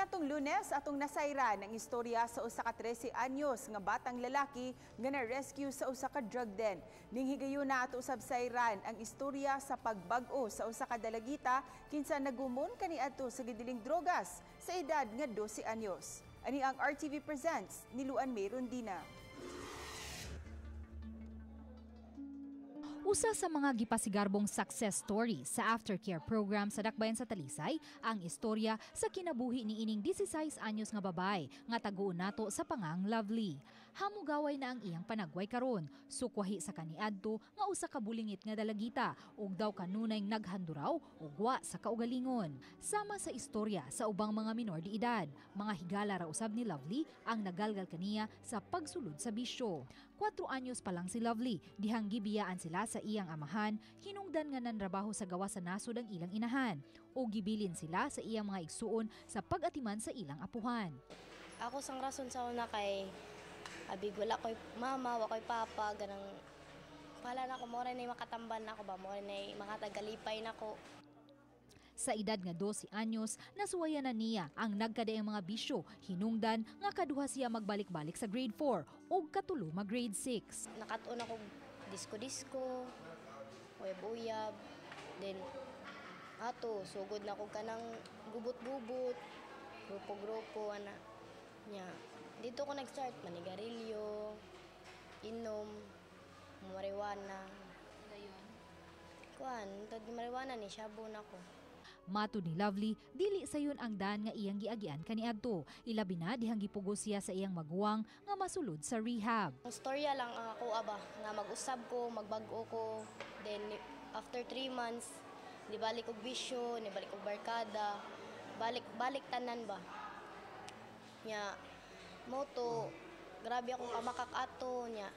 Kaniadtong Lunes, atong nasayran ang istorya sa usa ka 13 anyos nga batang lalaki nga na-rescue sa usa ka drug den. Ning higayuna, ato usab sayran ang istorya sa pagbag-o sa usa ka dalagita kinsa nagumon kaniadto sa gidiling drogas sa edad nga 12 anyos. Ani ang RTV Presents ni Luan May Rondina. Usa sa mga gipasigarbong success story sa aftercare program sa Dakbayan sa Talisay ang istorya sa kinabuhi ni ining 16 anyos nga babae nga taguon nato sa pangang Lovely. Hamugaway na ang iyang panagway karon, sukwahi sa kaniadto nga usa ka bulingit nga dalagita ug daw kanunay naghanduraw ug wa sa kaugalingon. Sama sa istorya sa ubang mga minor de edad, mga higala ra usab ni Lovely ang nagalgal kaniya sa pagsulod sa bisyo. 4 anyos pa lang si Lovely, dihang gibiyaan sila sa iyang amahan, hinungdan nga nanrabaho sa gawas sa nasod ang ilang inahan, o gibilin sila sa iyang mga igsuon sa pag-atiman sa ilang apuhan. Ako sang rason sa una kay abig wala ko'y mama, wa ko'y papa, ganang pala na ako, mora na makatamban na ako ba, mora na makatagalipay na ako. Sa edad nga 12 anyos, nasuwayan na niya ang nagkadaang mga bisyo, hinungdan nga kaduha siya magbalik-balik sa grade 4 o katulo mag grade 6. Nakatuon ako disko-disko, uyab-uyab, then ato, sugod na ko kanang gubot-gubot, grupo-grupo, ana. Nya, dito ko nag-start, manigarilyo, inom, marijuana. Kuan, tad marijuana ni shabu na ko. Matud ni Lovely, dili sayon ang daan nga iyang giagian kaniadto. Ilabi na dihang gipugos siya sa iyang maguwang nga masulod sa rehab. Ang storya lang ang ako aba, nga mag-usab ko, magbag-o ko. Then after 3 months, nibalik og bisyo, nibalik og barkada, balik tanan ba. Nya moto, grabe akong kamakak ato nya.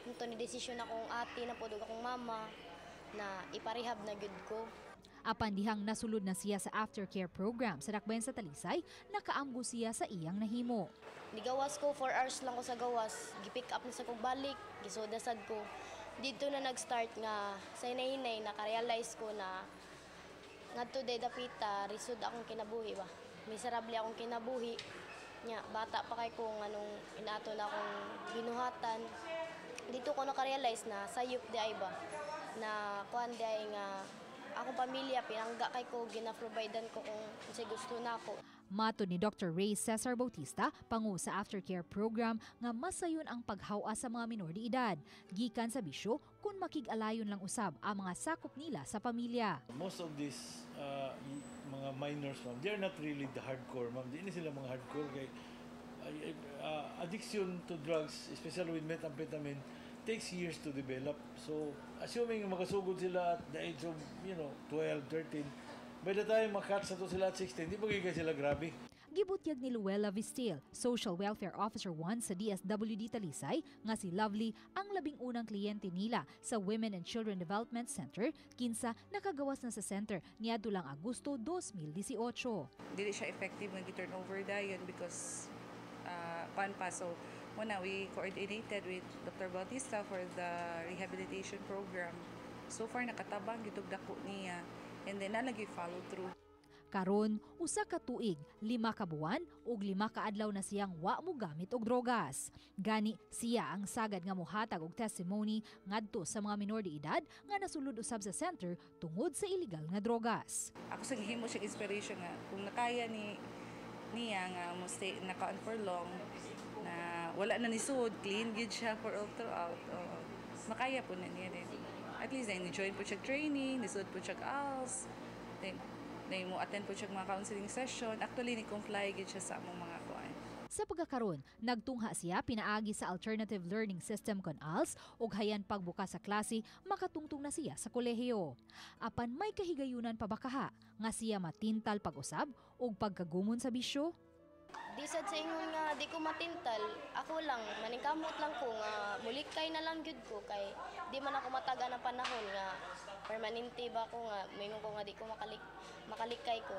Unto ni desisyon akong ate na pod ug akong mama na iparehab na gyud ko. Apan dihang nasulod na siya sa aftercare program sa Dakbayan sa Talisay, nakaamgo siya sa iyang nahimo. Nigawas ko, 4 hours lang ko sa gawas, gipick up na sa kong balik, gisudasad ko. Dito na nag-start nga sa hinay-hinay, nakarealize ko na ngadto day dapita, risod akong kinabuhi ba. Miserable akong kinabuhi. Nya, bata pa kay ko nganong inato na akong binuhatan. Dito ko nakarealize na sayop di ay ba, na kuan di ay nga akong pamilya, pinangga kay ko, gina-providean ko kung unsay gusto nako. Matod ni Dr. Ray Cesar Bautista, pangu sa aftercare program nga masayon ang paghawa sa mga minor de edad. Gikan sa bisyo, kung makig-alayon lang usab ang mga sakop nila sa pamilya. Most of these mga minors, ma'am, they're not really the hardcore, ma'am. Di sila mga hardcore. Kay, addiction to drugs, especially with methamphetamine, takes years to develop. So, assuming makasugod sila at the age of, 12, 13, by the time makatch na to sila at 16, di ba kayo sila grabe? Gibutyag ni Luella Vistil, Social Welfare Officer 1 sa DSWD Talisay, nga si Lovely ang 11 kliyente nila sa Women and Children Development Center, kinsa nakagawas na sa center niadto lang Agosto 2018. Dili siya effective nga gi-turnover dayon because pan pa. So, muna, we coordinated with Dr. Bautista for the rehabilitation program. So far, nakatabang gitug dako niya. And then, nalagi follow through. Karon, usa ka tuig, 5 ka buwan ug 5 ka adlaw na siyang wa mo gamit og drogas. Gani siya ang sagad nga mohatag og testimony ngadto sa mga minor de edad nga nasulod usab sa center tungod sa illegal nga drogas. Ako sa gihimo siya inspiration nga kung nakaya ni niya nga mo stay naka-on for long na wala na ni sud, clean gid siya for all throughout. Oo. Makaya po na niya din. At least na join po siya training, nisud po siya ALS. Then na mo attend po siya mga counseling session. Actually ni comply gid siya sa among mga kuan. Sa pagkakaron, nagtungha siya pinaagi sa Alternative Learning System kon ALS ug hayan pagbuka sa klase makatungtong na siya sa kolehiyo. Apan may kahigayunan pa ba kaha nga siya matintal pag-usab ug pagkagumon sa bisyo? Di sad sa ingon nga di ko matintal, ako lang maningkamot lang ko nga mulikay na lang gyud ko kay di man ako mataga ng panahon nga permanente ba ko nga mingon ko nga di ko makalikay ko.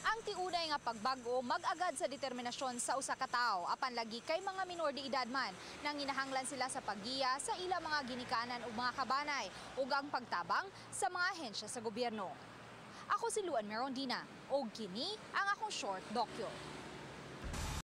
Ang tiunay nga pagbag-o mag-agad sa determinasyon sa usa ka tawo apan lagi kay mga minor de edad man nang inahanglan sila sa paggiya sa ilang mga ginikanan ug mga kabanay ug ang pagtabang sa mga ahensya sa gobyerno. Ako si Luan Merondina ug kini ang akong short dokyo.